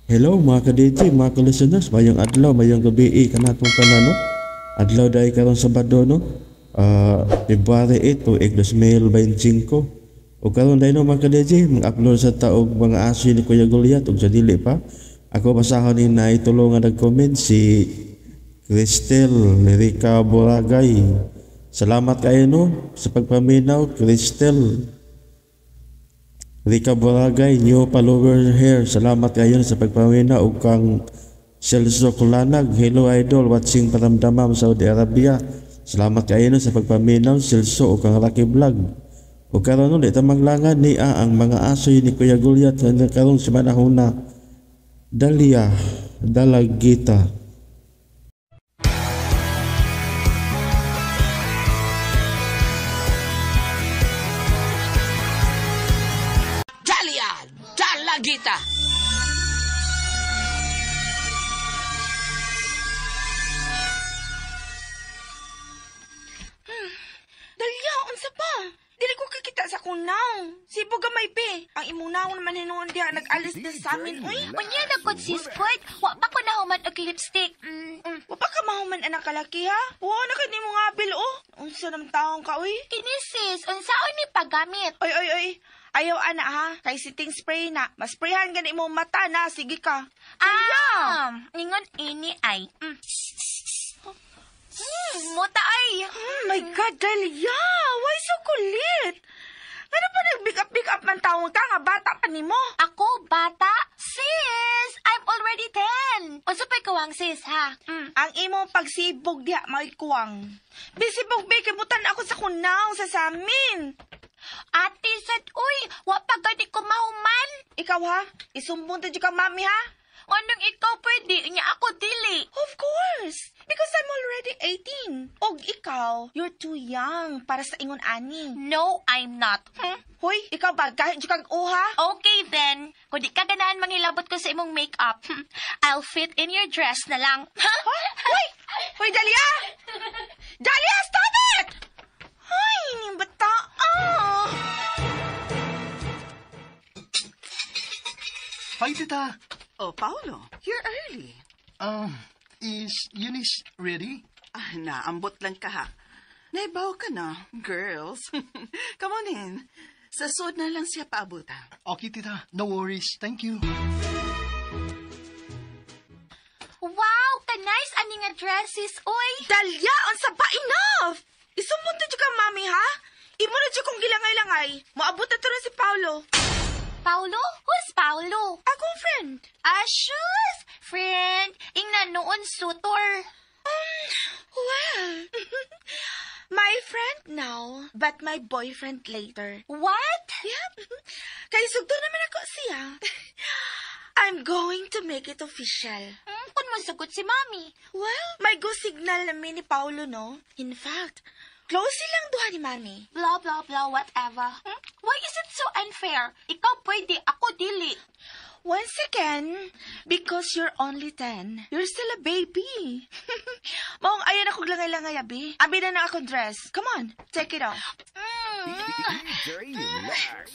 Hello mga ka-DJ, mga ka-listeners, mayong adlaw, mayong gabi, kanatong tanan, no? Adlaw dahil karon Sabado, no? February 8, tuig 2025. O karon dahil, no, mga ka-DJ, mag-upload sa taog mga aso ni Kuya Goliath, ug sa dili pa. Ako basahon ni na itulungan nag-comment si Cristel Rica Boragay. Salamat kayo, no, sa pagpaminaw, Cristel Rica Boragay, new follower here. Salamat kayo sa pagpaminaw. Ug kang Celso Kulanag, hello idol, watching Paramdamam, Saudi Arabia. Salamat kayo, no, sa pagpaminaw, Celso, ug kang Rocky Vlog. Ug karon, no, di ta maglangan ni ang mga asoy ni Kuya Goliath nga karon sa manahon na Dalia Dalagita. Dalia Dalagita. Dalya, unsa pa? Dili ko kakita sa akong naong. Sibo gamay be. Ang imong naong naman hinuon diha nag-alis din sa amin, uy. Unya na kod sis Kurt, wa pa ko nahuman og lipstick. Wa pa ka mahuman anang kalaki ha? Wa na kay nimo nga bil oh. Unsa naman taong ka uy? Kini sis, unsaon ni paggamit? Oy oy oy. Ayaw ana ha. Kay sitting spray na. Masprayhan gani imong mata na. Sige ka. Ah, ningon ini ay. Muta ay. Oh my God, Dalia! Why so kulit? Ano pa nag-big up, big up man taong ka nga bata pa nimo? Ako bata? Sis, I'm already 10. Unsa pa'y kawang sis ha? Ang imong pagsibog diha may kuwang. Bisibog be kay butan ako sa kunaw sa samin. Ate sad uy, wa pa gani ko mahuman. Ikaw ha, isumbong ta jud ka mami ha. Anong ikaw pwede, nya ako dili. Of course, because I'm already 18. Og ikaw, you're too young para sa ingon ani. No, I'm not. Hmm? Hoy, ikaw ba kahit jud kag uha? Okay then, kung di ka ganahan manghilabot ko sa imong makeup, I'll fit in your dress na lang. Hoy! Hoy, Dalia! Dalia, stop it! Ay, ni bata. Ah! Hi, Tita. Oh, Paolo, you're early. Is Eunice ready? Ah, naambot lang ka ha. Naibaw ka na, girls. Come on in. Sa sud na lang siya paabuta. Okay, Tita. No worries. Thank you. Wow, ka-nice ani nga dresses, uy! Dalia, unsa ba enough? Isumbong ta jud ka mami ha? Imo na jud kong gilangay-langay. Moabot na to rin si Paolo. Paulo? Who's Paulo? Akong friend. Ah, shoes! Friend, ingna noon sutor. Well, my friend now, but my boyfriend later. What? Yeah. Kay sugto naman ako siya. I'm going to make it official. Kung mosagot si Mami. Well, may go signal namin ni Paolo, no? In fact, close silang duha ni Mami. Blah, blah, blah, whatever. Hmm? Why is it so unfair? Ikaw pwede, ako dili. Once again, because you're only 10, you're still a baby. Maong ayan ako langay-langay, abi. Abi na na akong dress. Come on, take it off.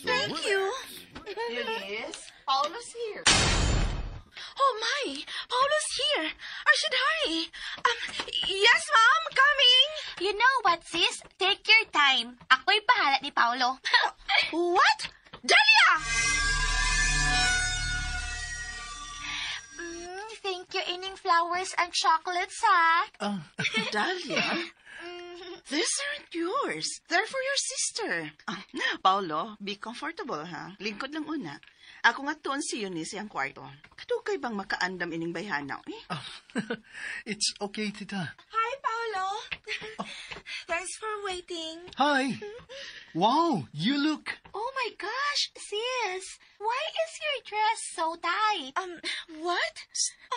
Thank you. Eunice, Paolo's here. Oh my, Paolo's here. I should hurry. Yes, Mom, coming. You know what, sis? Take your time. Ako'y bahala ni Paulo. What? Dalia! Thank you, ining flowers and chocolates, ha? Dalia, these aren't yours. They're for your sister. Ah, Paolo, be comfortable, ha? Lingkod lang una. Ako nga tuon si Eunice ang kwarto. Kadugay bang makaandam ining bayhana, eh? It's okay, Tita. Hi, Paolo. Thanks for waiting. Hi. Wow, you look. Oh my gosh, sis! Why is your dress so tight? What?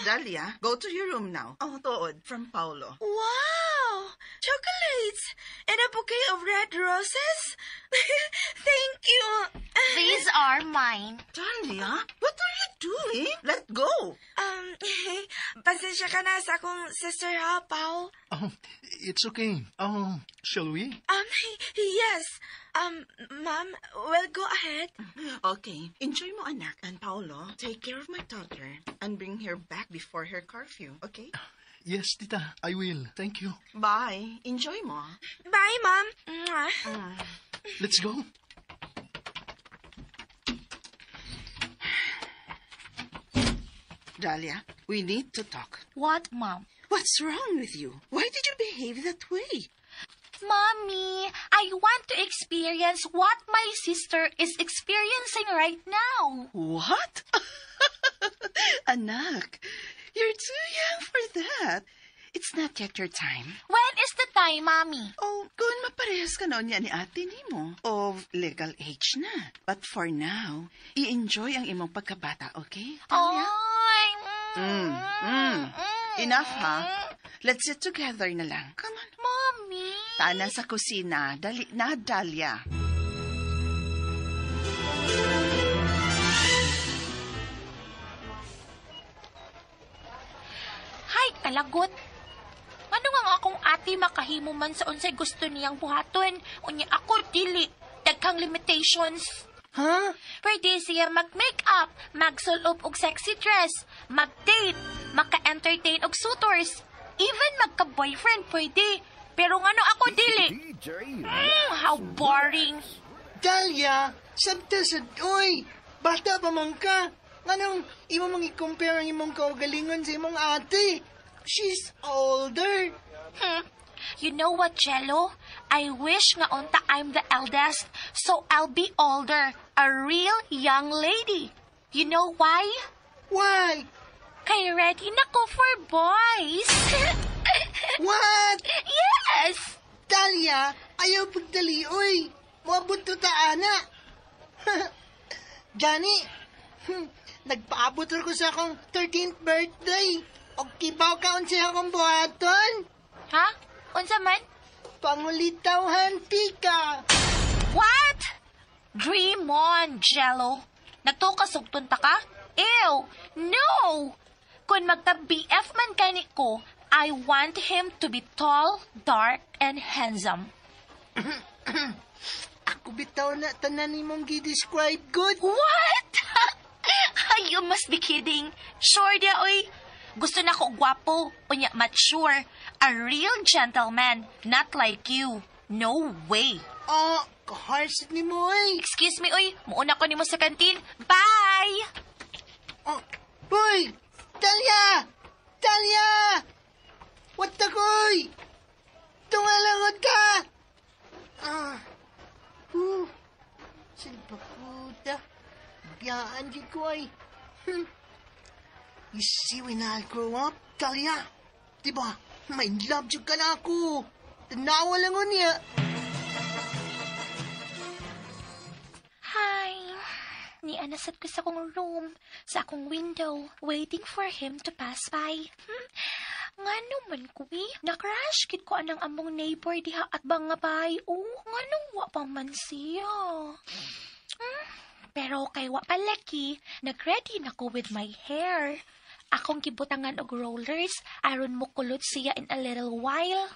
Dalia, go to your room now. Oh, tuod, from Paolo. Wow! Chocolates and a bouquet of red roses? Thank you. These are mine. Dalia, what are you doing? Let go. Pasensya ka na sa akong sister ha, Pao. Oh, it's okay. Oh, shall we? Yes. Ma'am, well, go ahead. Okay, enjoy. Enjoy mo, anak. And Paolo, take care of my daughter and bring her back before her curfew, okay? Yes, tita. I will. Thank you. Bye. Enjoy mo. Bye, Mom. Mwah. Let's go. Dahlia, we need to talk. What, Mom? What's wrong with you? Why did you behave that way? Mommy, I want to experience what my sister is experiencing right now. What? Anak, you're too young for that. It's not yet your time. When is the time, Mommy? Oh, kung maparehas ka noon niya ni ate nimo of legal age na. But for now, i-enjoy ang imong pagkabata, okay? Talia? Ay, Enough, ha? Let's sit together na lang. Come on. Mommy. Tana sa kusina. Dali na, Dahlia. Hay, kalagot. Ano nga nga akong ate makahimo man sa unsay gusto niyang buhaton? Unya ako dili. Daghang limitations. Ha? Pwede siya mag-makeup, magsulob og sexy dress, mag-date, maka-entertain og suitors. Even magka-boyfriend pwede. Pero ngano ako dili? How boring. Dahlia, sabta sa... Uy, bata pa man ka. Nganong imo mang i-compare ang imong kaugalingon sa imong ate? She's older. You know what, Jello? I wish nga unta I'm the eldest, so I'll be older, a real young lady. You know why? Why? Kay ready na ko for boys. What? Yes! Dahlia, ayaw pagdali, uy. Moabot to ta, ana. Johnny, nagpaabot ko sa akong 13th birthday. Og kibaw ka unsay akong buhaton. Ha? Unsa man? Pangulitaw tika. What? Dream on, Jello. Nagtukasugtun ta ka? Ew! No! Kung magka-BF man kani ko, I want him to be tall, dark, and handsome. Ako bitaw na tanan nimong gi-describe good. What? You must be kidding. Sure dia, oy. Gusto na ko gwapo, unya mature. A real gentleman, not like you. No way. Oh, kaharsh ni mo, oy. Excuse me, oy. Muuna ko nimo sa kantin. Bye! Oh, uy! Talia! Talia! What the koy? Tungalangod ka! Ah, Silpaputa. Biyaan di ko ay. You see when I grow up, Talia? Diba, may love jud ka na ako. Tanawa lang ko niya. Hi. Nianasad ko sa akong room, sa akong window, waiting for him to pass by. Ngano man ko eh, na-crush kit ko anang among neighbor diha at bangabay. Oh, nganong wa pa man siya. Pero kay wa pa laki, nag-ready na ko with my hair. Akong gibutangan og rollers, aron mokulot siya in a little while.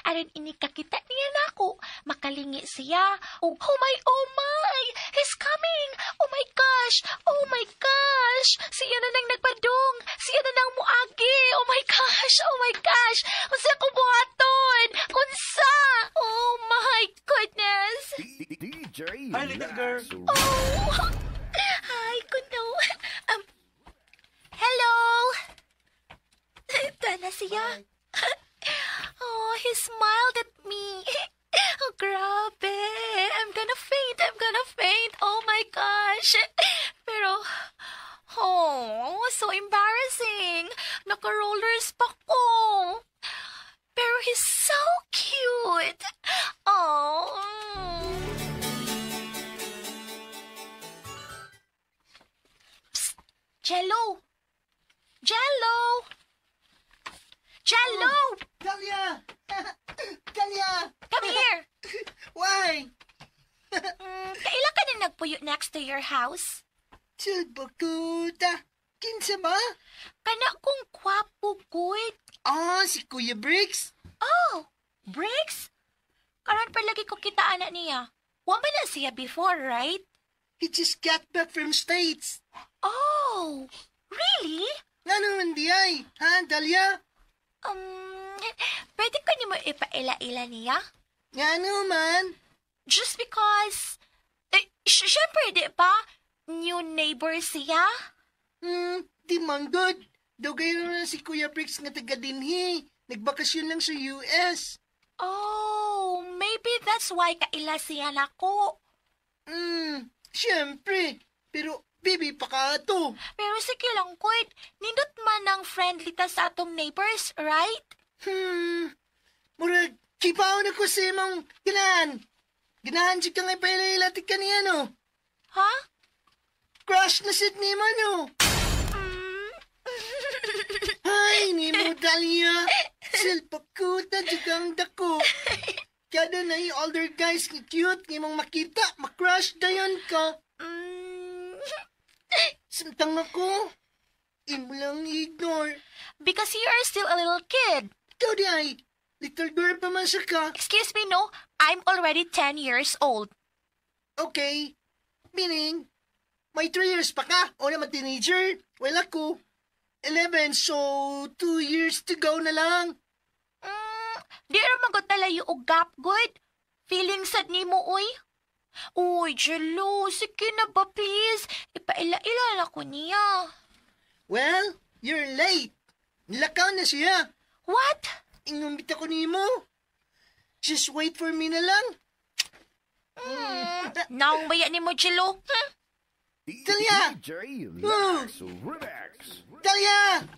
Aron inikakita niya nako, makalingi siya. Oh, oh my, oh my! He's coming! Oh my gosh! Oh my gosh! Siya na nang nagpadung! Siya na nang muagi! Oh my gosh! Oh my gosh! Unsa ko buhaton? Unsa? Oh my goodness! Hi, little girl. Oh! Hi, kuno. Hello! Tana siya. Oh, he smiled at me. Oh, grabe. I'm gonna faint. I'm gonna faint. Oh my gosh. Pero, oh, so embarrassing. Naka-rollers pa ko. Pero he's so cute. Oh. Psst! Jello! Jello! Jello! Oh, Dahlia! Dahlia! Come here! Why? Kaila ka na nagpuyo next to your house? Silbakuta! Kinsa ba? Kana kong kwapo, good. Ah, si Kuya Briggs. Oh, Briggs? Karon palagi ko kita anak niya. Wa man na siya before, right? He just got back from States. Oh, really? Ngano man diay? Ha, Dahlia? Pwede ko nimo ipaila-ila niya? Ngano man? Just because, eh, syempre, di ba? New neighbor siya? Di man gud. Dugay na si Kuya Briggs nga taga dinhi. Nagbakasyon lang sa US. Oh, maybe that's why kaila siya nako. Syempre. Pero baby pa ka ato. Pero sige lang, Kuit. Nindot man ang friendly ta sa atong neighbors, right? Murag, kibaw na ko sa imong ganahan. Ganahan siya kang ipaila-ila ka niya, no? Ha? Crush na sad nimo, no? Ay, nimo, Dahlia. Silpakuta, jud kang dako. Kada na yung older guys nga cute, nga imong makita, makrush dayon ka. Samtang ako, imo lang ignore. Because you are still a little kid. Ikaw diay, little girl pa man siya ka. Excuse me, no? I'm already 10 years old. Okay, meaning, may 3 years pa ka, o naman teenager. Well, ako, 11, so 2 years to go na lang. Di ra man gud talayo og gap gud. Feeling sad nimo oy. Uy, Jello, sige na ba please? Ipaila-ila na ko niya. Well, you're late. Nilakaw na siya. What? Ingon bitaw ko nimo. Just wait for me na lang. Naong baya nimo, Jello? Dahlia! DJ Lex Remix. Dahlia!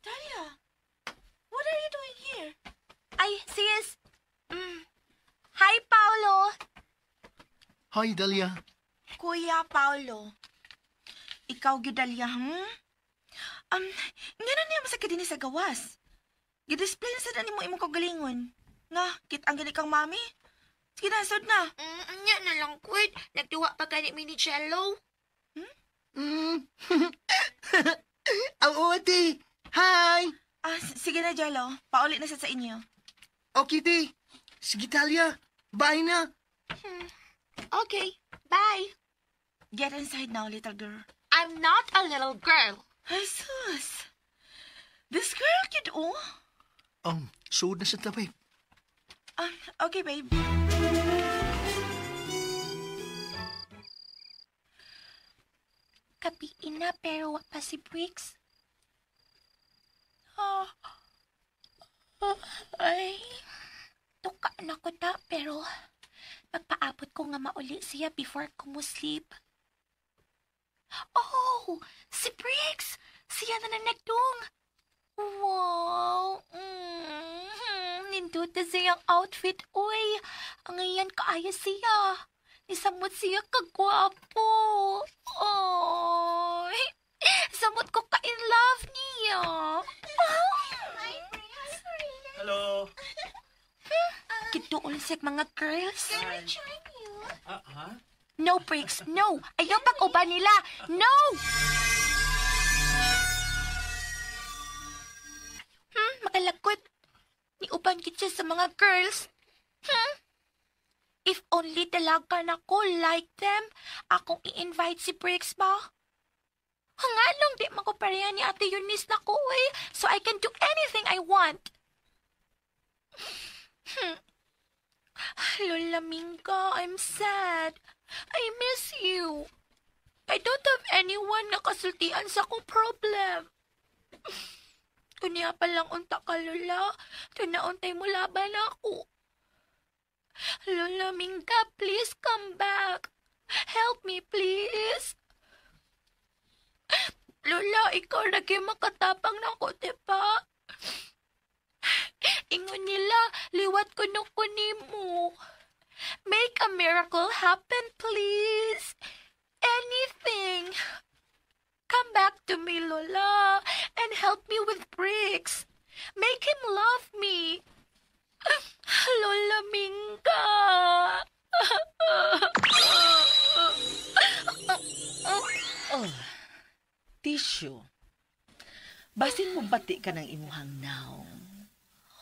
Dahlia, what are you doing here? Ay, sis. Hi, Paolo. Hi, Dahlia. Kuya Paolo. Ikaw gyud, Dahlia, Ngano niya masakit dinhi sa gawas? Gi-display na sa nimo imong kaugalingon. Nga, kit ang gani kang mami. Sige na, sud na. Anya na lang, Kuit. Nagduwa pa gani mi ni Jello. Oo, ate. Hi! Ah, sige na, Jello. Pauli na sa inyo. Okay, te. Sige, Dahlia. Bye na. Okay, bye. Get inside now, little girl. I'm not a little girl. Ay, sus. This girl cute, oh. Suod na sa tabi. Okay, babe. Gabii na pero wa pa si Briggs. Ah, ah, ay, tuka na ko ta pero magpaabot ko nga mauli siya before ko mo sleep. Oh, si Briggs! Siya na nagdung. Wow! Nindot na siyang outfit, uy. Ang iyan kaayo siya. Nisamot siya kagwapo. Oy. Samot ko ka in love niya. Hello. Kiduol siya mga girls. Ah, ha? No, Briggs, no. Ayaw pag-uban nila. No! Makalakot. Niuban gid siya sa mga girls. If only dalaga na ko like them, akong i-invite si Briggs ba? Nganong di man ko pareha ni Ate Eunice na ko eh, so I can do anything I want. Lola Minga, I'm sad. I miss you. I don't have anyone na kasultian sa akong problem. Kunya pa lang unta ka, Lola. Tunauntay mo laban ako. Lola Minga, please come back. Help me, please. Lola, ikaw lagi makatapang na ako, diba? Ingon nila, liwat ko no ko nimo. Make a miracle happen, please. Anything. Come back to me, Lola, and help me with Briggs. Make him love me. Lola Minga. Oh, tissue. Basin mo bati ka ng imuhang nawong.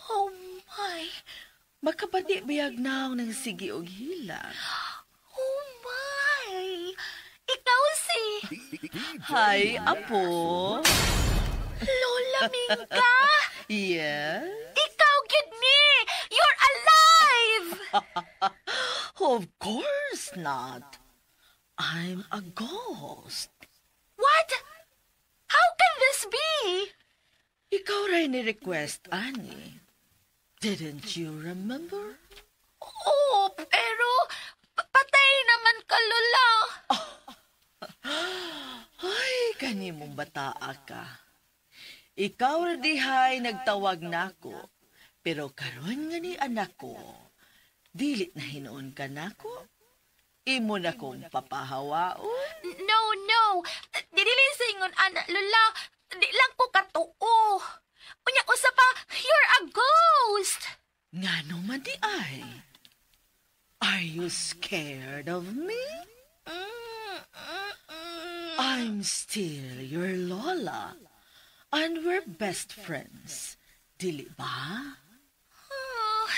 Oh my. Makabati biyag naong ng sige og hilak. Oh my! Ikaw si Hi, apo. Lola Mingka! Yes? Ikaw gyud ni! You're alive! Of course not. I'm a ghost. What? How can this be? Ikaw ray ni request, ani. Didn't you remember? Oo, pero patay naman ka, Lola. Ay, kanimong bataa ka. Ikaw ra dihay nagtawag nako. Pero karon nga ni anak ko, dili na hinuon ka nako. Imo na kong papahawaon. No, no. Dili sa ingon, ana, Lola. Di lang ko katuo. Unya, usa pa, you're a ghost. Ngano man di ay? Are you scared of me? Mm. I'm still your Lola. And we're best friends. Dili ba? Oh.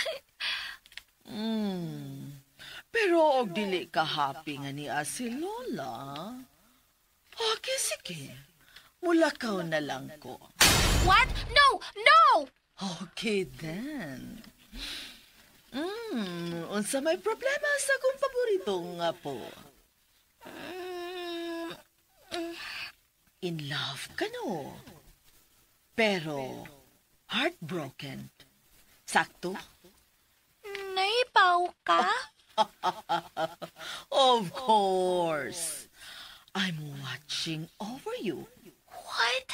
Pero og dili ka happy nga niya si Lola. Okay, sige. Mulakaw na lang ko. What? No, no! Okay then. Unsa may problema sa akong paborito nga po? In love ka no? Pero heartbroken. Sakto? Naipaw ka? Of course. I'm watching over you. What?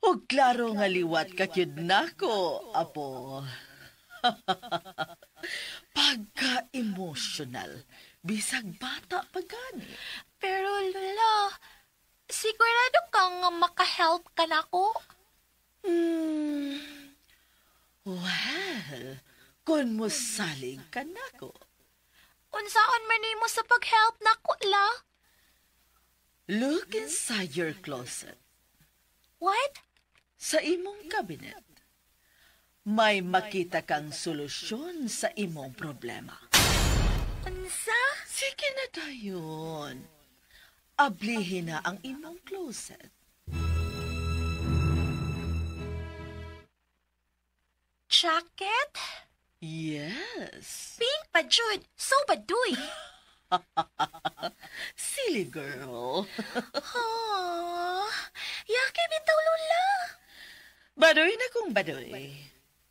Og klaro nga liwat ka gyud nako, apo. Pagka-emotional, bisag bata pa gani. Pero Lola, sigurado kang makahelp ka nako? Well, kung mosalig ka nako. Unsaon man nimo sa pag-help nako, la? Look inside your closet. What? Sa imong cabinet. May makita kang solusyon sa imong problema. Unsa? Sige na dayon. Ablihin na ang imong closet. Jacket? Yes. Pink pa jud. So baduy. Silly girl. Oh, yaki bitaw, Lola. Baduy na kung baduy.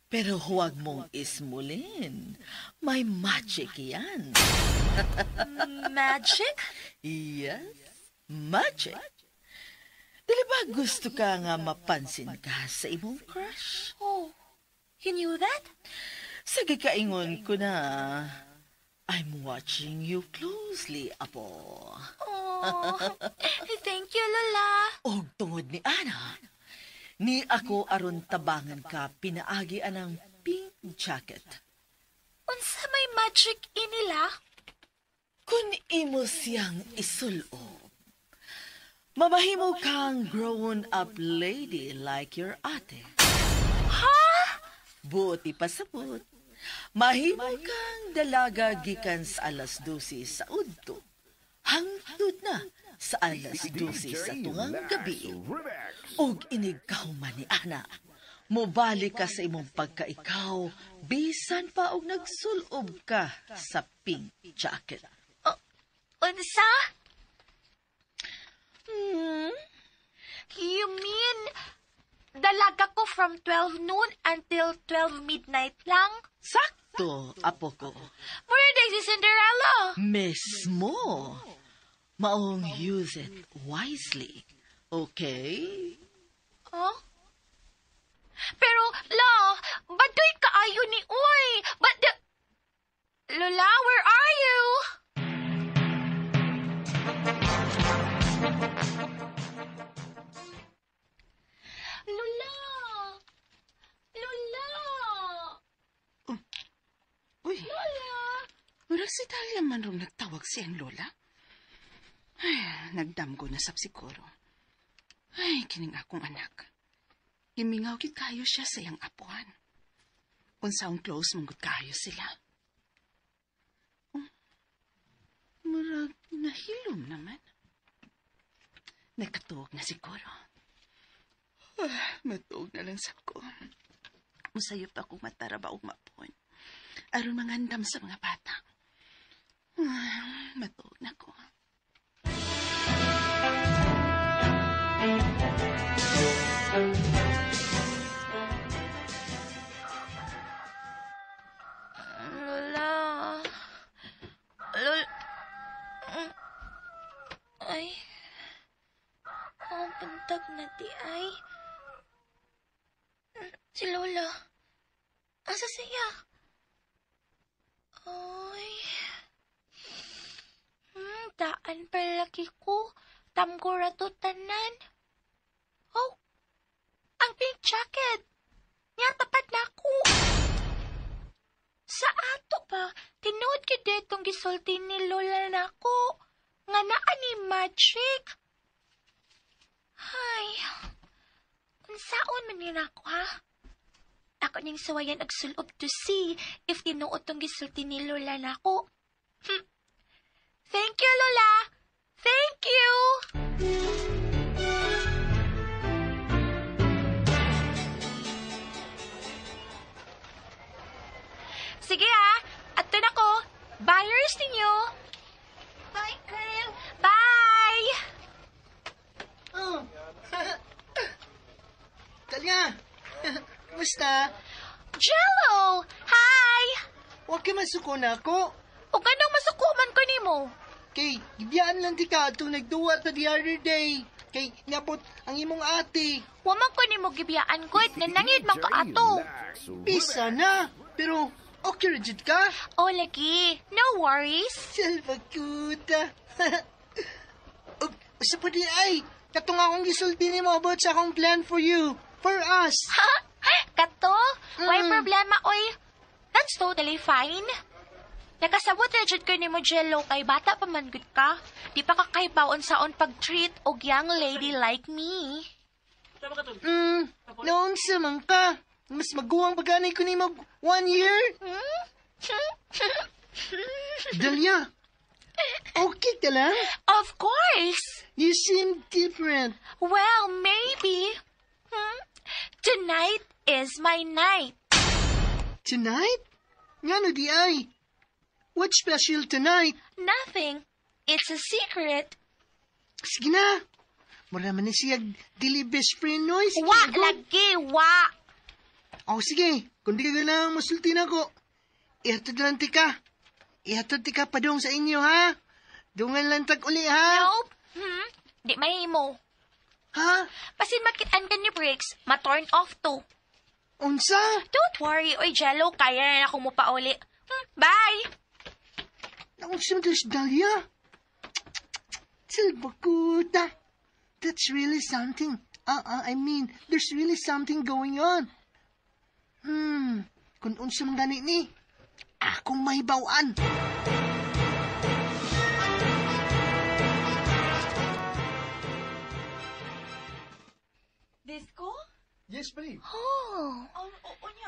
Pero huwag mong ismulin. May magic yan. Magic? Yes, magic. Dili ba gusto ka nga mapansin ka sa imong crush? Oh, you knew that? Sige, kaingon ko na. I'm watching you closely, apo. Oh, thank you, Lola. Og tungod ni Ana, ni ako aron tabangan ka pinaagi anang pink jacket. Unsa may magic inila? Kung imo siyang isulob, mamahimo kang grown-up lady like your ate. Ha? Buti pasabot, mahimo kang dalaga gikan sa 12:00 sa udto, hangtod na sa 12:00 sa tungang gabi. Og inig kahuman ni Ana, mobalik ka sa imong pagkaikaw, bisan pa og nagsulob ka sa pink jacket. Unsa? You mean, dalaga ko from 12 noon until 12 midnight lang? Sakto, apo ko. Mura day si Cinderella. Mismo. Maong use it wisely. Okay? Huh? Pero, la, baduy kaayo ni Uy. But the... Lola, where are you? Lola! Lola! Uy, Lola! murag si Talia man rong nagtawag siyang lola. Ay, nagdamgo na sab siguro. Ay, kining akong anak. Gimingaw gid kayo siya sa iyang apuhan. Unsaon close man gud kayo sila. Oh, murag nahilom naman. Nagkatuog na siguro. Ah, matuog na lang sab ko. Musayop akong mataraba og mapon aron mangandam sa mga bata. Ah, matuog na ko. Lola. Lol. Ay. Oh, buntag na di ay. Si Lola. Asa siya? Ay. Daan palagi ko. Tamgora to tanan. Oh, ang pink jacket. Nya tapat na ako. Sa ato pa, tinuod gid ditong gisulti ni Lola nako. Nga naa ni magic. Hay. Unsaon man ni nako ha? Ako ning suwayan og sulob to see if tinuod tong gisulti ni Lola nako. Thank you, Lola. Thank you. Sige ah, ato na ko. Buyers ninyo. Bye, girl. Bye! Oh. Talia, kumusta? Jello! Hi! Huwag ka masuko na ako. O ganong masukuman ko nimo? Kay, gibiyaan lang di ka itong nagduwa ta the other day. Kay, nabot ang imong ate. Wa man ko nimo gibiyaan gud, nanangid man ka ato. Bisa na. Pero, okay ra jud ka? O lagi, no worries. Salvakuta. Ug, usa pa di ay. Katong akong gisulti nimo about sa akong plan for you. For us. Kato, way problema oy. That's totally fine. Nakasabot ra jud ko nimo Jello kay bata pa man gud ka. Di pa ka kahibaw unsaon pag-treat og young lady like me. Naunsa man ka. Mas maguwang pagganay ko nimo 1 year. Dahlia, okay ka lang? Of course. You seem different. Well, maybe. Tonight is my night. Tonight? Ngano di ay? What's special tonight? Nothing. It's a secret. Sige na. Mura man na siya dili best friend noise. Wa lagi, wa. Oh, sige. Kung di ka ganang masulti na ko, ihatod lang ti ka. Ihatod ti ka padong sa inyo, ha? Dungan lang tag uli, ha? Nope. Di mahimo. Ha? Basin makit-an ka ni Briggs, ma-turn off to. Unsa? Don't worry, oy Jello, kaya na ako mo pauli. Bye! Naunsa mo si Dahlia? Silbakuta. That's really something. I mean, there's really something going on. Kung unsa man gani ni, akong mahibaw-an. Disco? Yes, babe. Oh. Unya,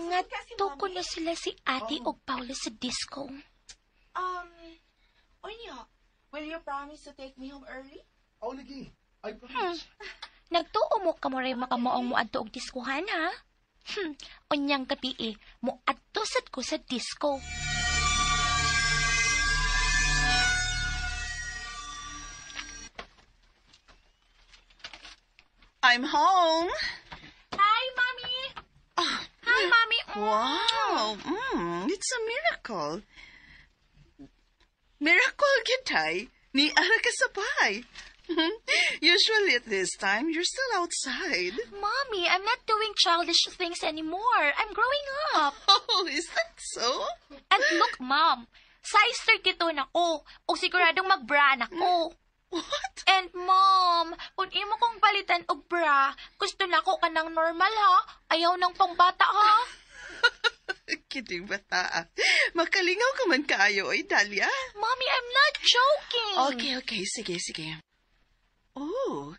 Nga ko na sila si Ate og Paolo sa disco. Unya, will you promise to take me home early? Oh, lagi. I promise. Nagtuo mo kamoray makamoong mo adto og diskuhan, ha? Unyang gabi eh, mo adto sad ko sa disco. I'm home. Hi, Mommy! Hi, Mommy! Wow! It's a miracle. Miracle, gitay. Ni ara ka sabay. Usually at this time, you're still outside. Mommy, I'm not doing childish things anymore. I'm growing up. Oh, is that so? And look, Mom, size 32 na ko. O siguradong mag-bra na ko. What? And Mom, kung imo kong palitan og bra, gusto na ko kanang normal ha. Ayaw ng pangbata ha. Kidding bata. Makalingaw ka man kaayo, oy, Dahlia. Mommy, I'm not joking. Okay, sige. Oh,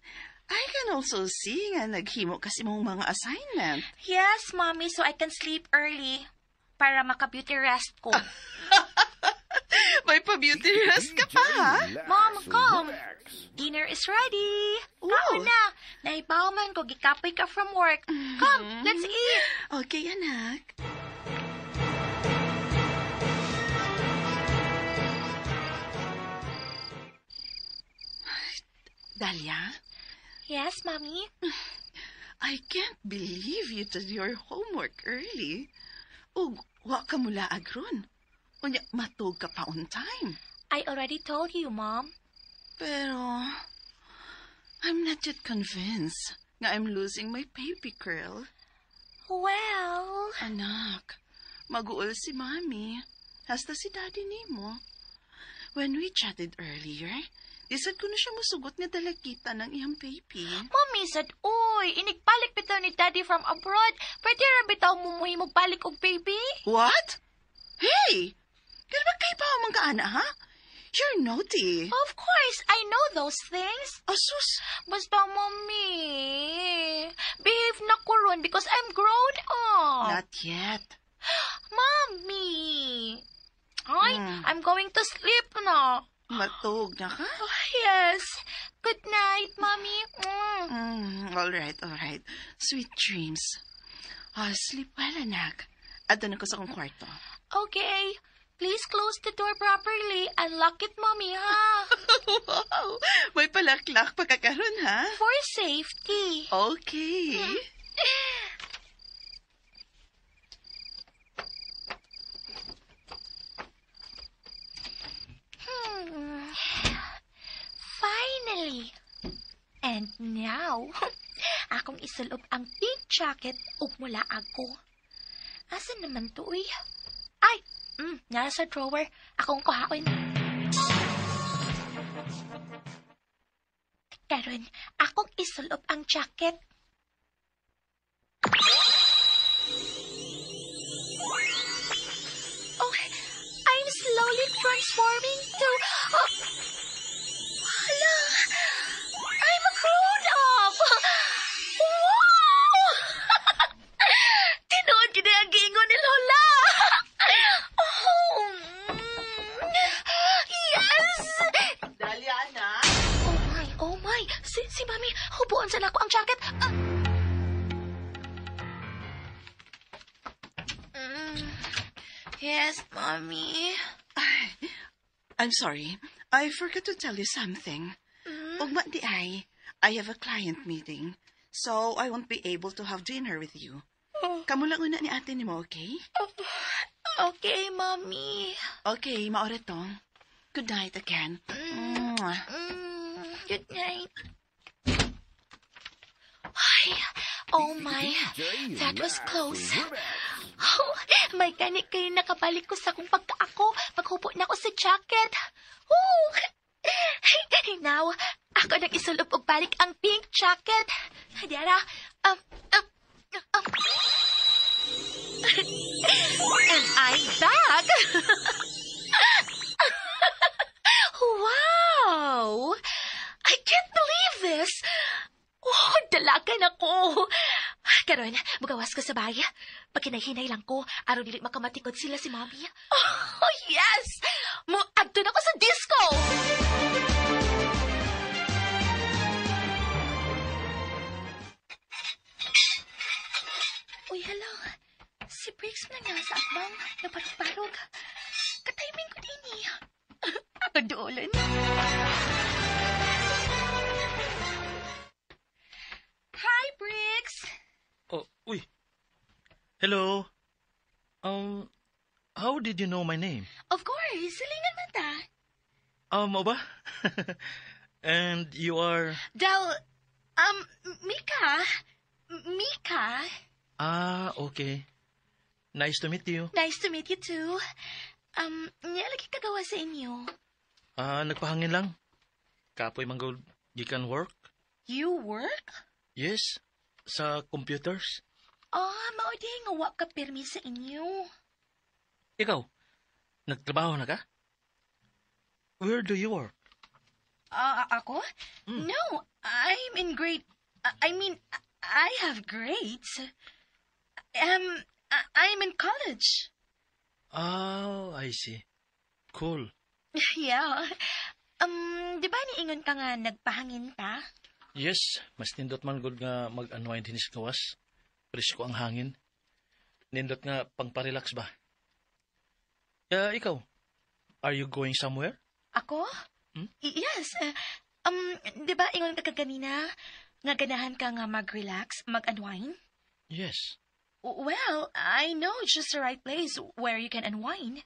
I can also see nga naghimo kasi mong mga assignment. Yes, Mommy, so I can sleep early. Para maka-beauty rest ko. May pa-beauty rest ka pa, ha? Mom, come. Dinner is ready. Kaon na. Nahibaw man ko, gikapoy ka from work. Come, let's eat. Okay, anak. Dahlia? Yes, Mommy? I can't believe you did your homework early. Ug, wa ka mulaag ron. Unya, matug ka pa on time. I already told you, Mom. Pero, I'm not yet convinced nga I'm losing my baby girl. Well. Anak, mag-uol si Mommy. Hasta si Daddy nimo. When we chatted earlier, di sad ko na siya musugot nga dalagita ng iyang baby. Mommy said, uy, inigbalik bitaw ni Daddy from abroad. Pwede ra bitaw mumuhimog balik og baby? What? Hey! Kaya ba kay pa man ka, ana, ha? You're naughty. Of course, I know those things. Asus! Basta, Mommy, behave na ko ron because I'm grown up. Not yet. Mommy! Ay, I'm going to sleep na. Matug na ka? Oh, yes. Good night, Mommy. All right, all right. Sweet dreams. Ah, sleep well, anak. Adto na ko sa akong kwarto. Okay. Please close the door properly and lock it, Mommy, ha? Wow! May palaklak pa ka karon, ha? For safety. Okay. Finally! And now, akong isulob ang pink jacket ug mulaag ko. Asa naman to, uy? Ay! Nasa drawer. Akong kuhaon. Karon, akong isulob ang jacket. Oh, I'm slowly transforming to. Oh, hala! I'm a grown-up! Wow! Tinuod gyud ang giingon ni Lola! Oh, yes! Dahlia, anak. Oh my, oh my! Si Mami, hubuon sa nako ang jacket. Ah. Yes, Mommy. Ay, I'm sorry. I forgot to tell you something. Ugma diay, I have a client meeting, so I won't be able to have dinner with you. Kamo lang una ni ate nimo, okay? Okay, Mommy. Okay, mao ra to. Good night again. Mwah. Good night. Ay, oh my, that was close. Oh, may gani kay nakabalik ko sa akong pagkaako. Paghubo na ako sa jacket. Oh! Now, ako nang isulob og balik ang pink jacket. Dara. And I'm back. Wow! I can't believe this! Oh, dalaga na ko! Karon, mugawas ko sa bahay. Pagkinahinay lang ko, aron dili makamatikod sila si Mommy. Oh, yes! Mo-adto na ko sa disco! Uy, hello. Si Briggs na nga sa akbang, naparog-parog. Katiming ko din eh. Ako doolon. Hi, Briggs! Oh, uy. Hello. How did you know my name? Of course, silingan man ta. Mao ba? And you are? Del, Mika. Mika. Ah, okay. Nice to meet you. Nice to meet you too. Nya lagi kagawa sa inyo. Ah, nagpahangin lang. Kapoy manggol, you can work? You work? Yes, sa computers. Ah, mao di nga wa ka pirmi sa inyo. Ikaw, nagtrabaho na ka? Where do you work? Ah, ako? No, I'm in grade. I mean, I have grades. I'm in college. Oh, I see. Cool. Yeah. Di ba niingon ka nga nagpahangin ka? Yes, mas nindot man gud nga mag-unwind hinis gawas. Presko ang hangin. Nindot nga pangparelax ba? Ikaw, are you going somewhere? Ako? Hmm? Yes. Di ba ingon ka kaganina nga ganahan ka nga mag-relax, mag-unwind? Yes. Well, I know just the right place where you can unwind.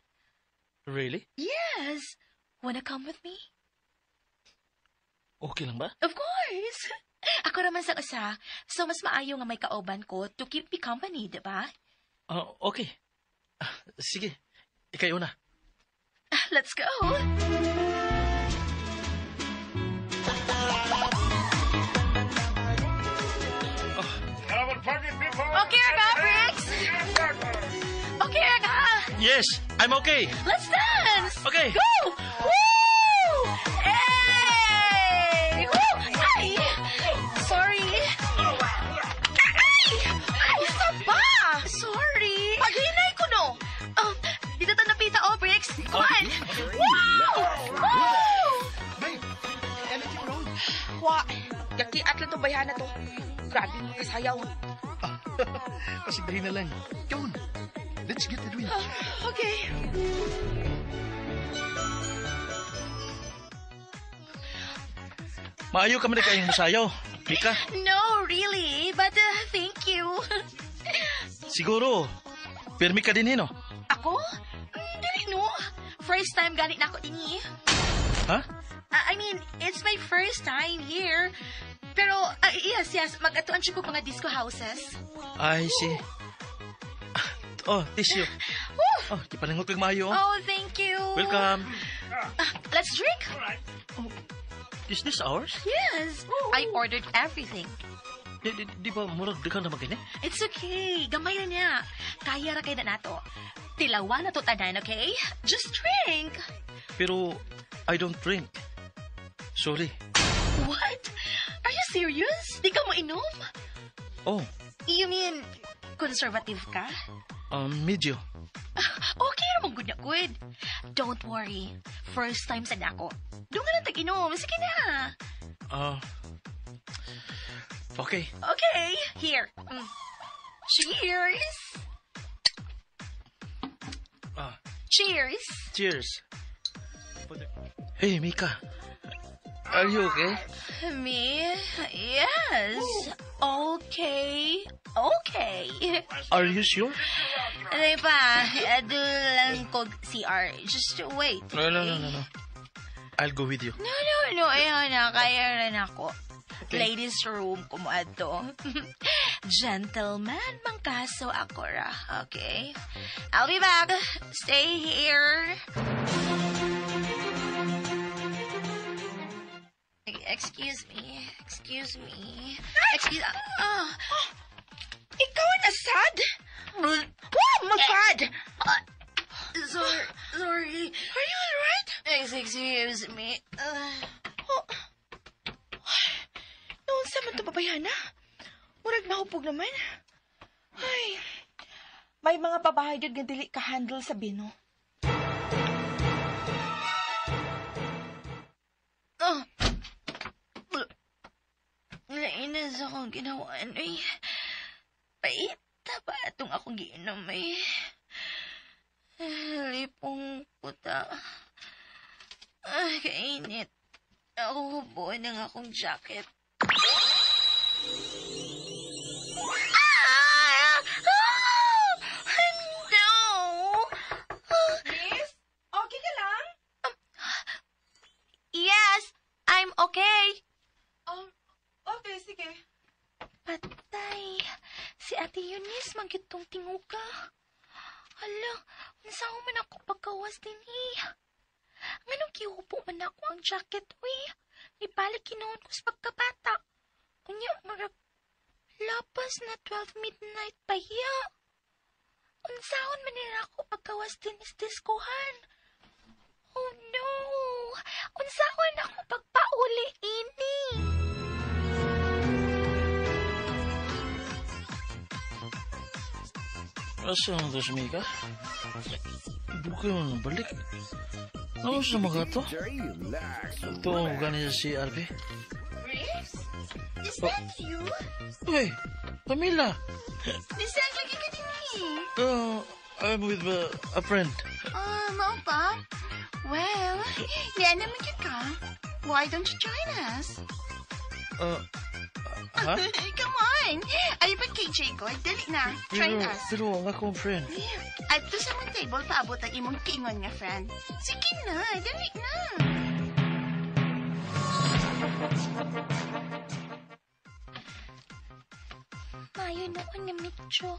Really? Yes. Wanna come with me? Okay lang ba? Of course. Ako raman sa usa, so mas maayo nga may kauban ko to keep me company, di ba? Ah, okay. Ah, sige, ikay una. Let's go. Okay, ka, Briggs? Okay, ka? Yes, I'm okay. Let's dance! Okay. Go! Woo! Hey! Woo! Ay! Sorry. Ay! Ay, saba! Sorry. Paghinay ko, no? Dito ta napita, oh, Briggs. Come on! Wow! Woo! Babe, anything wrong? Wa, gakiat lang tong bayhana to. Grabe, kasayaw. Pasigdahin na lang. Go on. Let's get a drink. Okay. Maayo ka man kayong musayaw. Mika, No, really. But thank you. Siguro, pirmi ka din, no? Ako? Dili, no. First time ganit na ako dinhi. Ha? I mean, it's my first time here. Pero, yes, mag-atuan siya ko mga disco houses. I see. Oh, tissue. Oh, di pa kag maayo. Oh. Oh, thank you. Welcome. Let's drink. Is this ours? Yes. I ordered everything. Di ba murag daghan na magini? It's okay. Gamay na niya. Kaya ra kay na nato. Tilawa na to tanan, okay? Just drink. Pero I don't drink. Sorry. What? Are you serious? Di ka mo inom? Oh, You mean, conservative ka? Medyo. Okay ramang good na good. Don't worry. First time sa nako. Doon ka lang tag-inom. Sige na. Okay. Okay. Here. Cheers! Cheers! Cheers. Hey, Mika. Are you okay? Me? Yes. Okay. Okay. Are you sure? Ano pa? Ado lang ko CR. Just wait. No, no, no, no, no. I'll go with you. No, no, no. Ayaw na. Kaya rin ako. Okay. Ladies room ko mo ato. Gentleman, mangkaso ako ra. Okay? I'll be back. Stay here. Excuse me. Excuse me. Excuse... Ikaw na sad? Oh my God! Sorry. Are you alright? Excuse me. Oh. Noon sa man ito babayana? Murag nahupog naman. Ay, may mga babae yun nga dili ka-handle sa bino. Oh. Nainis akong ginawa, eh. Paita ba itong akong giinom, eh? Lipong puta. Ay, kainit. Ako hubuan ng akong jacket. Ah! Ah! No! Miss, okay ka lang? Yes, I'm okay. Okay, sige. Patay. Si Ate Eunice, magyutong tinguga. Hala, unsa man ako pagkawas din eh. Nganong gihubo man ako ang jacket, uy. Ibalik kinoon ko sa pagkabata. Unya, marag, lapas na 12 midnight pa hiya. Unsaon man nila ako pagkawas din is diskohan. Oh no! Unsaon ako pagpauli ini? Asa ang dos, Mika? Bukay mo balik. Ano sa mga to? DJ Lax Ito ang gani si RB. Briggs? Is that you? Uy, Camila. Nisang lagi ka din eh. I'm with a friend. Ah, mao pa? Well, niya naman yun ka. Why don't you join us? Ha? Come on! Ay, ba KJ ko? Dali na. Join Pero, us. pero ang akong friend. Adto sa mong table, paabot ang imong kiingon nga friend. Sige na, dali na. Mayo noon nga medyo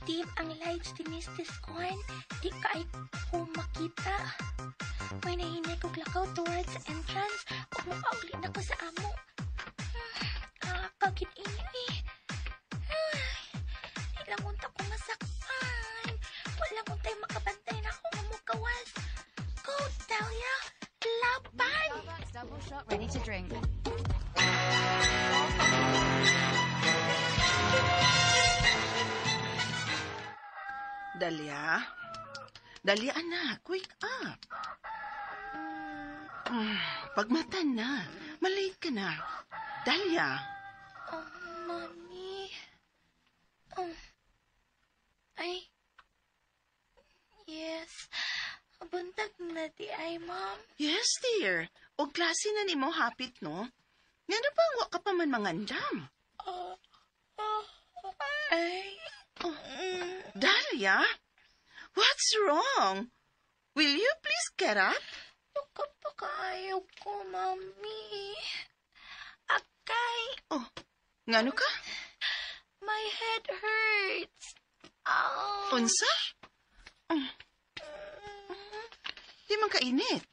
dim ang lights dinis diskuan. Di ka ay ko makita. May nahinay kog lakaw towards entrance ug mopauli na ko sa amo. Kagid ini eh. Ay, di lang unta ko masakpan. Wala untay makabantay na ako nga mukawas. Go, Dahlia! Laban! Double shot ready to drink. Dalia? Dalia, anak, wake up. Pagmata na. Malate ka na. Dalia. Oh, Mommy. Ay. Yes. Buntag na di ay, Mom. Yes, dear. O klase na nimo hapit, no? Ngano ba wa ka pa man mangandam? Ay. Oh, Dalia? What's wrong? Will you please get up? Nakapakayaw ko, Mommy. Akay. Oh, ngano ka? My head hurts. Ow. Unsa? Di man kainit.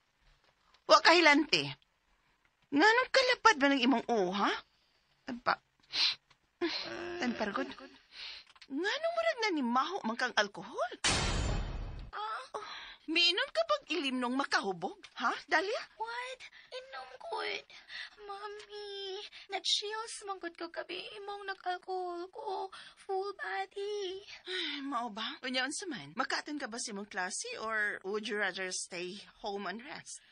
Wa kahilante. Nganong kalapad ba ng imong uho, ha? Tagpa. Tagpargod. Nganong murag na ni maho man kang alkohol? Ah. Oh, miinom ka pag ilim nung makahubog, ha, Dalia? What? Inom ko. Mami, na-chills manggod ko gabi imong nag-alcohol ko. Full body. Ay, mao ba? Unya unsa man? Maka-attend ka ba sa imong klase or would you rather stay home and rest?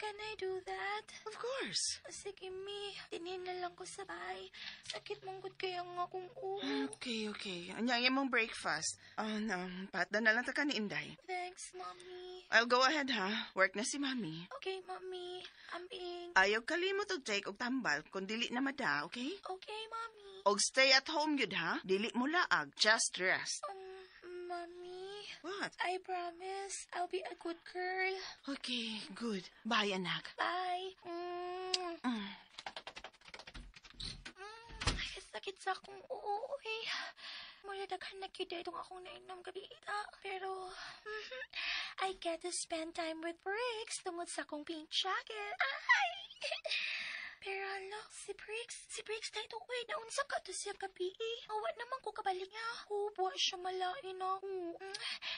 Can I do that? Of course. Sige, mi. Tinin na lang ko sa bahay. Sakit manggod kaya nga akong ulo. Okay. Unya ang imong breakfast. Oh, no. Patda na lang ta ka ni Inday. Thanks, Mommy. I'll go ahead, ha? Work na si Mami. Okay, Mommy. Ambing. Ayaw kalimot og take og tambal kung dili na mada, okay? Okay, Mommy. Og stay at home yun, ha? Dili mo laag. Just rest. Mommy. What? I promise I'll be a good girl. Okay, good. Bye, anak. Bye. Ay, sakit sa akong uo, eh. Mura daghan na gyud itong akong nainom gabi ita. Pero, I get to spend time with Briggs tungod sa akong pink jacket. Ay! Pero alo, si Briggs tayo ito, uy, naunsa ka to siya gabi eh. Awa naman ko kabalik niya. Hubo siya malain ako.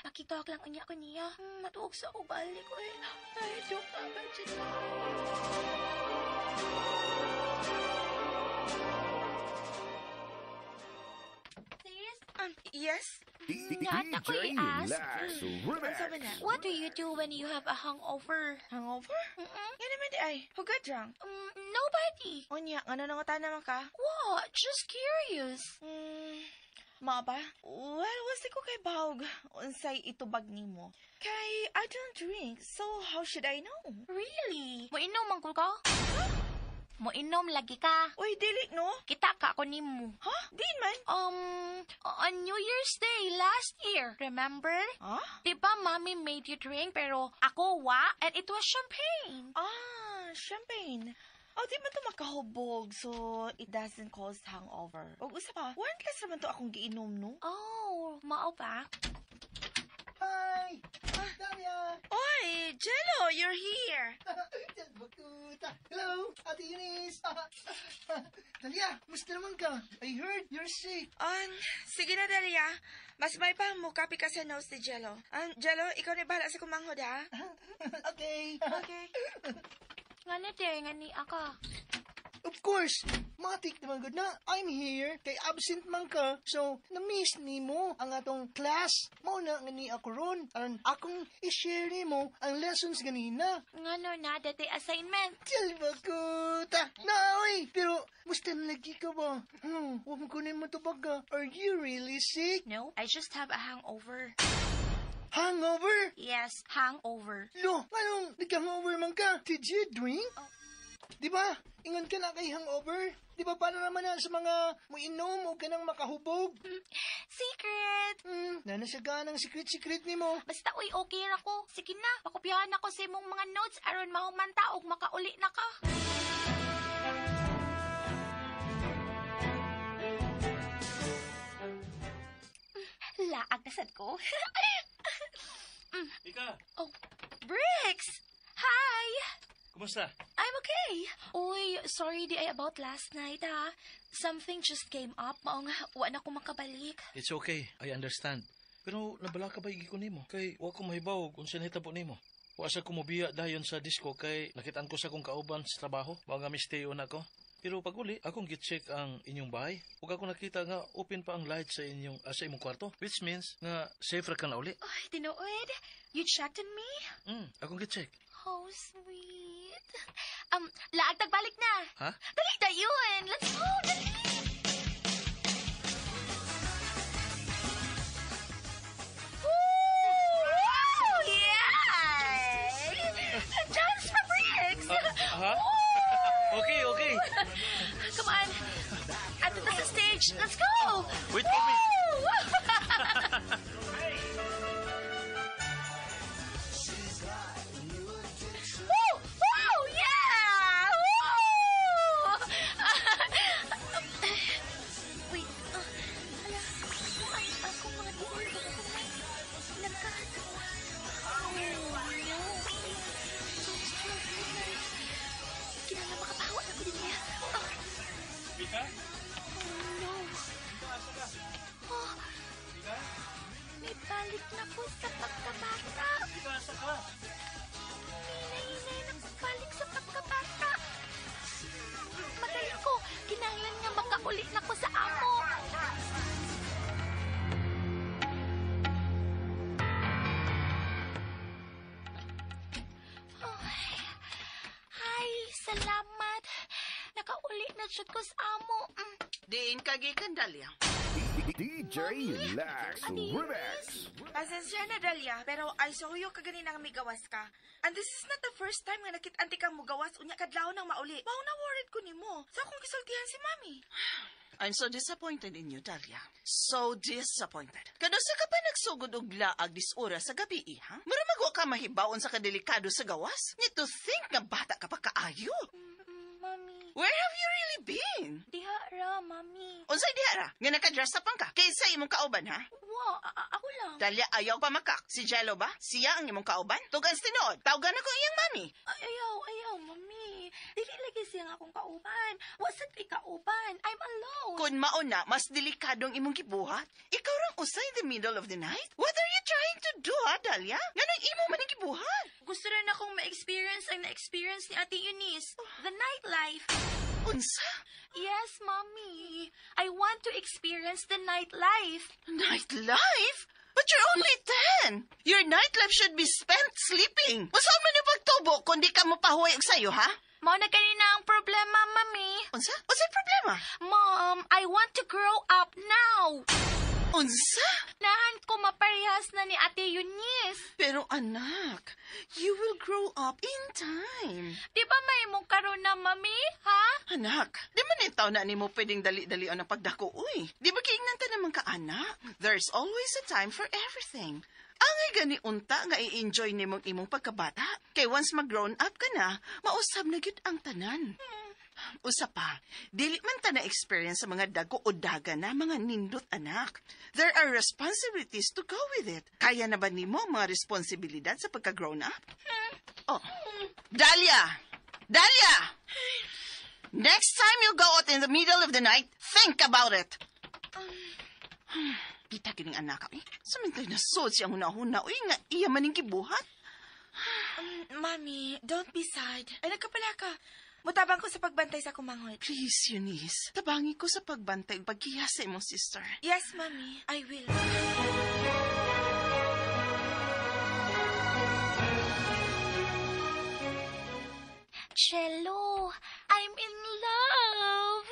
Makitawag lang unya ko niya. Matuog sa ubalik ko eh. Ay, joke na ba dyan? Sis? Yes? Nata ko DJ i-ask. Lax Remix. What do you do when you have a hangover? Hangover? Mm-mm. Nga naman di ay. Who got drunk? Nobody. Unya, ngano nangutana man ka? What? Just curious. Mao ba? Well, wasi ko kay Bawg. Unsay itubag nimo. Kay I don't drink, so how should I know? Really? Moinom man ko ka? Moinom lagi ka. Uy, dili no? Kita ka ako nimo. Huh? Di man. On New Year's Day last year, remember? Huh? Di ba mommy made you drink pero ako wa and it was champagne. Ah, champagne. Oh, di man to makahubog, so it doesn't cause hangover. Og usa pa, one glass naman to akong giinom, no? Oh, mao ba? Hi! Dalia! Oy, Jello, you're here. Bakuta! Hello, Ate Eunice! Dalia, musta naman ka? I heard you're sick. Sige na, Dalia. Mas may pa mo, kapi ka sa nose ni Jello. Jello, ikaw na bahala sa kumanghod, ha? Okay. Okay. Nga ni te, nga ni aka. Of course, Matik naman gud na. I'm here kay absent man ka. So, na-miss nimo ang atong class. Mao na nga ni ako ron. Aron akong i-share nimo ang lessons ganina. Ngano na dati assignment? Chalbakuta! Na, oy! Pero, musta na lagi ka ba? Huwag mo kunin mo tubag ka. Are you really sick? No, I just have a hangover. Hangover? Yes, hangover. Lo, anong nagka-hangover man ka? Did you drink? Di ba? Ingon ka na kay hangover. Di ba para naman na sa mga muinom o kanang makahubog? Secret! Nanasaga ng secret-secret nimo. Basta uy, okay ra ko. Sige na, pakopyahan ako sa imong mga notes aron mahumanta og makauli na ka. Laag na sad ko. Ika, Oh, Bricks! Hi! Kumusta? I'm okay. Uy, sorry di ay about last night ha. Something just came up. Maong wa na ko makabalik. It's okay, I understand. Pero nabala ka ba igi ko nimo? Kay wa ko mahibaw kung sinahitabo nimo. Wa sa kumubiya dayon sa disco kay nakitaan ko sa akong kauban sa trabaho. Mao nga mistay una ko. Pero pag uli, akong gitcheck ang inyong bahay. Ug ako nakita nga open pa ang light sa inyong sa imong kwarto, which means nga safe ra ka na uli. Ay, tinuod. You checked on me? Akong gitcheck. Oh, sweet. Laag tagbalik na. Ha? Dali dayon. Let's go. Dali. Woo! Yeah! Dance for Bricks! Ha? Okay. Come on. Ato na sa stage. Let's go! Wait for me. Woo! Woo! Woo! Yeah! Woo! Wait. Hala. Ay, akong mga tiil. Nagkat. Oh, no. So, it's 12 midnight. Kinahanglan makabawa na ko din niya. Oh, Mika? Oh no. Oh, may balik na ko sa pagkabata. Mika, asa ka? Hinay-hinay na balik sa pagkabata. Madali ko. Kinahanglan nga makauli na ko sa amo. Oh, ay, salamat. Nakauli na jud ko sa amo. Diin ka gikan, Dalia. DJ Lex Remix. Pasensya na, Dalia, pero I saw you kaganina nga migawas ka. And this is not the first time nga nakit-an kang mugawas unya kadlaw nang mauli. Mao na worried ko nimo. Sa akong gisultihan si Mami. I'm so disappointed in you, Dalia. So disappointed. Kanus-a ka pa nagsugod og laag dis oras sa gabi, eh, ha? Mura mag wa ka mahibaon sa kadelikado sa gawas. Need to think nga bata ka pa kaayo. Mami. Where have you really been? Diha ra, Mami. Unsay diha ra? Nga naka-dress up ka? Kaysa imong kauban, ha? Wa, ako lang. Dalia, ayaw pa makak. Si Jello ba? Siya ang imong kauban? Tugan sa tinuod. Tawgan ako iyang mami. Ay, ayaw, ayaw, Mami. Dili lagi siya nga akong kauban. Wa sad kay kauban. I'm alone. Kung mao na, mas delikadong imong gibuhat. Ikaw rang usa in the middle of the night? What are you trying to do, ha, Dalia? Nganong imo man ang gibuhat? Gusto rin akong ma-experience ang na-experience ni Ate Eunice. The nightlife. Unsa? Yes, Mommy. I want to experience the nightlife. Nightlife? But you're only 10. Your nightlife should be spent sleeping. Unsa man yung pagtubo kung di ka mo pahuway og sayo, ha? Mao na kanina ang problema, Mami. Unsa? Unsa problema? Mom, I want to grow up now. Unsa? Nahan ko maparehas na ni Ate Eunice. Pero anak, you will grow up in time. Di ba may mong karon na, Mami? Ha? Anak, di man itaw na nimo pwedeng dali-dali ang pagdako, uy. Di ba kiingnan ta naman ka, anak? There's always a time for everything. Angay gani unta nga i-enjoy nimong imong pagkabata. Kay once mag-grown up ka na, mausab na gyud ang tanan. Usa pa, dili man ta na-experience sa mga dago o daga na mga nindot, anak. There are responsibilities to go with it. Kaya na ba nimo ang mga responsibilidad sa pagka-grown up? Oh, Dalia! Dalia! Next time you go out in the middle of the night, think about it. Kita kining anak eh. Samantay na sod siyang huna-huna. Uy, nga iya maning gibuhat. Mami, don't be sad. Ay, nagkapala ka. Mutabang ko sa pagbantay sa akong manghod. Please, Eunice. Tabangi ko sa pagbantay ug pagkiha sa imong sister. Yes, Mommy. I will. Jello, I'm in love.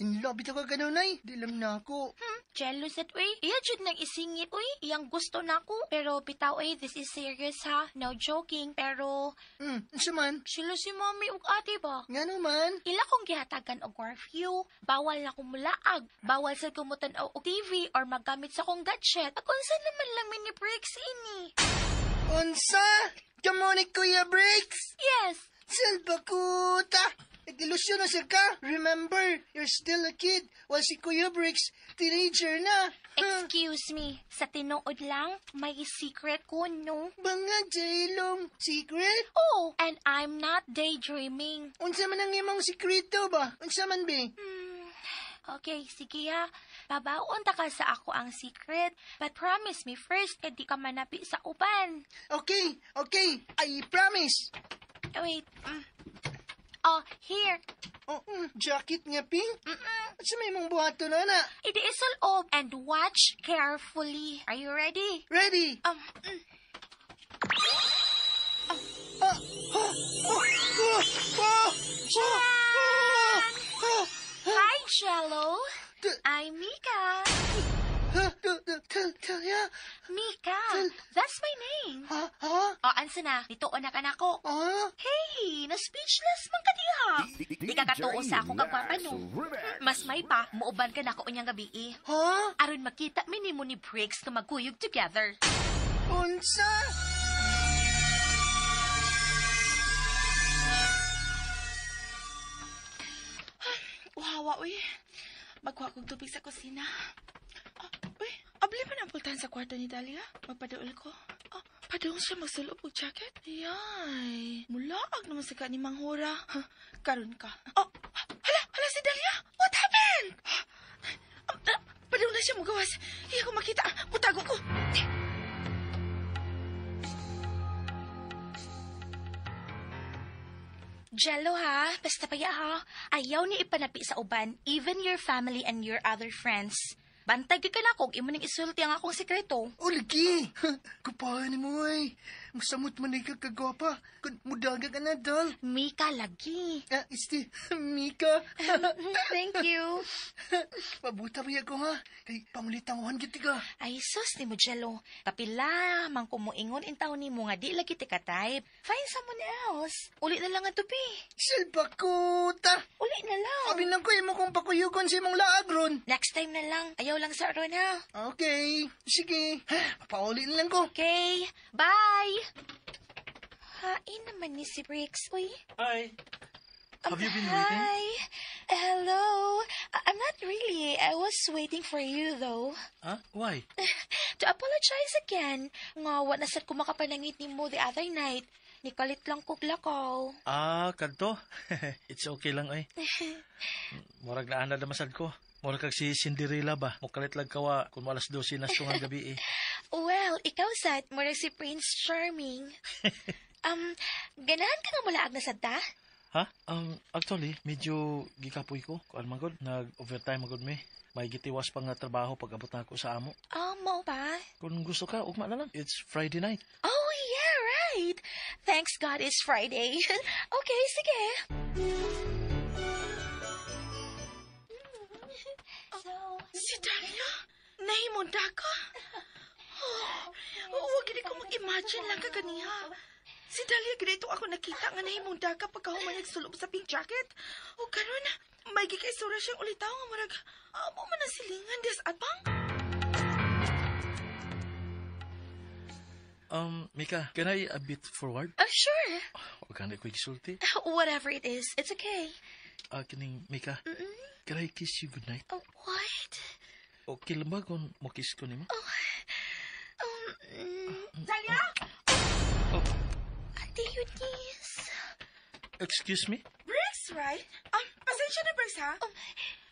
In love ito ka ganunay. Di alam na ako. Jello sad uy. Iya jud nang isingit uy. Iyang gusto na ko. Pero bitaw uy, this is serious ha. No joking. Pero Unsa man? sila si Mommy ug ate ba? Nga naman. Ila kong gihatagan og curfew. Bawal na kong mulaag. Bawal sa kumutan-aw og TV or maggamit sa kong gadget. Ag unsa naman lang mini breaks ini. Unsa? Kamo ni Kuya Briggs? Yes. Salbakuta! Nag-ilusyon na siya ka. Remember, you're still a kid. While si Kuya Briggs, teenager na. Excuse me, sa tinuod lang, may secret ko, no? Bangag, Jailong. Secret? Oh, and I'm not daydreaming. Unsa man ang imong sekreto ba? Unsa man, be? Okay, sige ha. Babaon ta ka sa ako ang secret. But promise me first, eh di ka manapi sa uban. Okay, okay. I promise. Wait. Oh, here. Oh, jacket nga pink? Unsa may imong buhaton na na? It is all and watch carefully. Are you ready? Ready? Ah, ah, oh, oh, oh, oh, oh, Hi, Jello. I'm Mika. Talia? Mika, that's my name. Ha? Ha? O, ansa na? Nituon na ka na ko. Ah? Hey, na-speechless man ka diha. Di ka katuo sa akong kagwapa, no? Mas may pa, muuban ka na ko unyang gabi eh. Ha? Aron makita mi nimo ni Briggs nga magkuyog together. Unsa? Wawa, uy. Magkuha kong tubig sa kusina. Ah, uy, abli pa na ang pultahan sa kwarto ni Dahlia. Magpaduol ko. Ah, padung siya magsulob og jacket. Yay. Mulaag naman sa ka ni Manghura. Huh, karon ka. Oh, hala, hala si Dahlia. What happened? Ah, padung na siya mugawas. Iya ko makita. Putago ko. Jello ha, basta paya ha. Ayaw ni ipanapi sa uban, even your family and your other friends. Bantay gyud ka na kung imo ning isulti ang akong sekreto. O, lagi. Kupahan mo ay. Masamot man ka kagwapa. Kung mudaga ka na, dal. Mika lagi. Ah, este, Mika. Thank you. Pabuta ba ko ha? Kay pangulitanguhan gid ka. Ay sus ni mo Jello. Kapila man ko moingon in taon nimo nga di lagi ti ka-type. Find someone else. Uli na lang ang tubi. Salbakuta! Uli na lang. Abi lang ko imo kong pakuyugon sa imong laag ron. Next time na lang. Ayaw lang sa ron ha. Okay, sige. Papauli na lang ko. Okay, bye! Hain naman ni si Briggs, uy. Hi. Have you been waiting? Hi. Hello. I'm not really. I was waiting for you, though. Huh? Why? To apologize again. Nga, wa na sad ko makapanangit ni mo the other night. Nikalit lang kog lakaw. Ah, kadto. It's okay lang ay. Murag na ana damasad ko. Murag kag si Cinderella ba? Mukalit lang kawa kung alas 12 na tungang gabi eh. Well, ikaw sad, murag si Prince Charming. Ganahan ka nga mulaag na sad ta? Ha? Actually, medyo gikapoy ko. Kuan man gud, nag-overtime man gud mi. May gitiwas pa nga trabaho pag abot na ako sa amo. Oh, mo ba? Kung gusto ka, ugma na lang. It's Friday night. Oh, yeah, right. Thanks God it's Friday. Okay, sige. So, Si Dahlia, nahimunda ka. Oh, wag gid ko mag-imagine lang ka ganiha. Si Dahlia ganito ako nakita nga nahimunda ka pagkahuman nagsulob sa pink jacket. O karon, may gikaisura siyang ulitaw nga murag amo man ang silingan des atbang. Mika, can I a bit forward? Oh, sure. Huwag ka na ko gisulti. Whatever it is, it's okay. Ah, kining Mika, can I kiss you goodnight? Oh, what? Okay lang ba kung mo-kiss ko nimo? Dahlia! Oh, Ate Eunice. excuse me? Briggs, right? Pasensya na, Briggs, ha?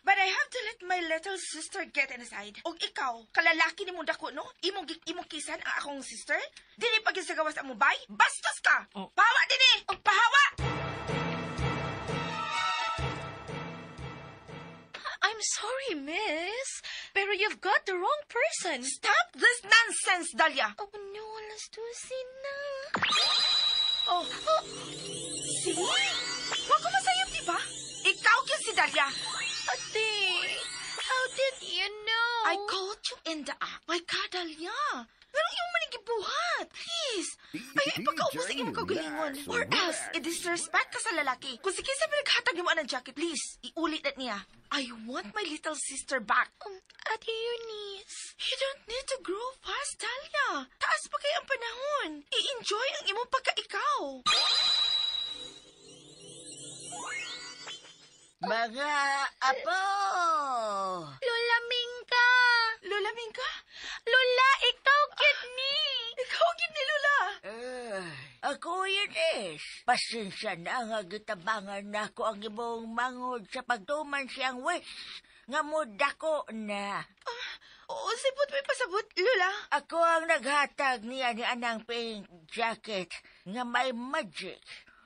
But I have to let my little sister get inside. Og ikaw, kalalaki ni mong dako, no? Imong, imong kisan ang akong sister? Dili pag sa gawas ang mubay? Bastos ka! Oh. Pahawa dini! Pahawa! sorry, miss. Pero you've got the wrong person. Stop this nonsense, Dahlia! Oh no, 12:00 na. Oh, see? Wa ko masayop, di ba? Ikaw gyud si Dahlia. Ate, how did you know? I caught you in the act. My God, Dahlia. Nganong imo man gibuhat? Please. Ayaw ipakaubos ang imong kaugalingon. Or else, i-disrespect ka sa lalaki. Kung sige sa pinaghatag nimo ang jacket, please, iuli na niya. I want my little sister back. Ate Eunice. You don't need to grow fast, Dahlia. Taas pa kaayo ang panahon. I-enjoy ang imong pagka-ikaw. Mga apo! Lola Mingka! Lola Mingka? Lola, ikaw gyud ni! Ikaw gyud ni, Lola! Ako, Eunice. Pasensya na nga gitabangan nako ang imong mangod sa pagtuman siyang wish. Nga mudako na. Oo, sipot may pasabot, Lola. Ako ang naghatag niya ni anang pink jacket nga may magic.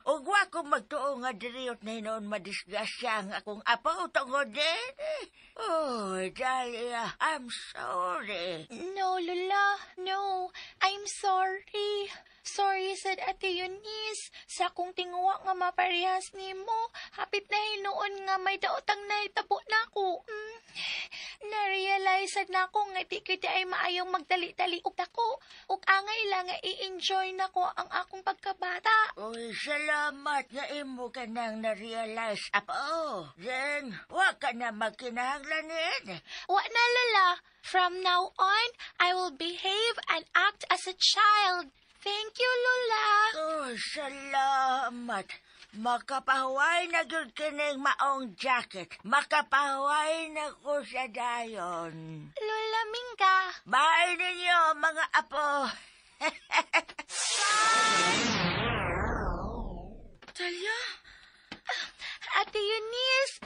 Ug wa ko magtuo nga diriyot na hinuon madisgrasya ang akong apo tungod din. Oh, Dahlia, I'm sorry. No, Lola, no. I'm sorry. Sorry, said Ate Eunice. Sa akong tinguwa nga maparehas nimo, hapit na hinuon nga may daotang nahitabo na ako. Na-realize sad na ako nga di kita ay maayong magdali-dali og dako. Ug angay lang nga i-enjoy nako ang akong pagkabata. Uy, salamat nga imo ka nang na-realize, apo. Then, wa ka na magkinahanglanin. Wa na, Lola. From now on, I will behave and act as a child. Thank you, Lola. Oh, salamat. Makapahuway na gyud kining maong jacket. Makapahuway na ko sa dayon. Lola Mingka. Bye ninyo, mga apo. Dahlia? Ate Eunice.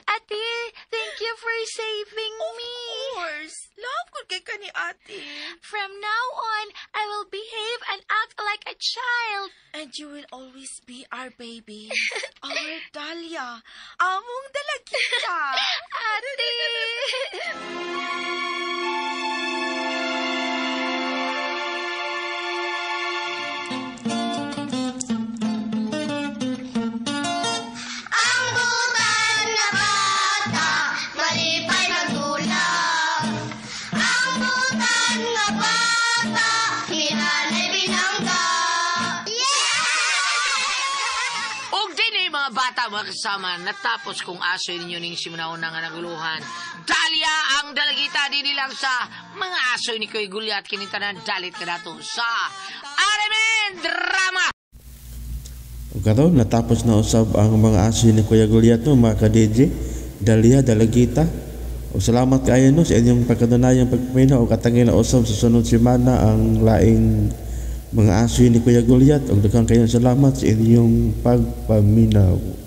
Ate, thank you for saving me. Of course. Love ko kay ka ni ate. From now on, I will behave and act like a child. And you will always be our baby. Our Dahlia. Among dalagita. Ate! Ang butan na bata, malipay magdulap. Ang butan nga bata, hinanay binangga. Og dinhi mga bata mga kasama, natapos kong aso ninyo ning simunaon nga naguluhan. Dahlia ang dalagita dinhi lang sa mga aso ni Kuy Gulyat kini tanan dalit kadato sa RMN Drama. Ug karon natapos na usab ang mga aso ni Kuya Gulyat no, mga ka-DJ. Dahlia dalagita. Ug salamat kaayo no sa inyong pagkanunayang pagpaminaw ug atangin na usab sa sunod semana ang laing mga aso ni Kuya Gulyat. Ug daghang kayong salamat sa inyong pagpaminaw.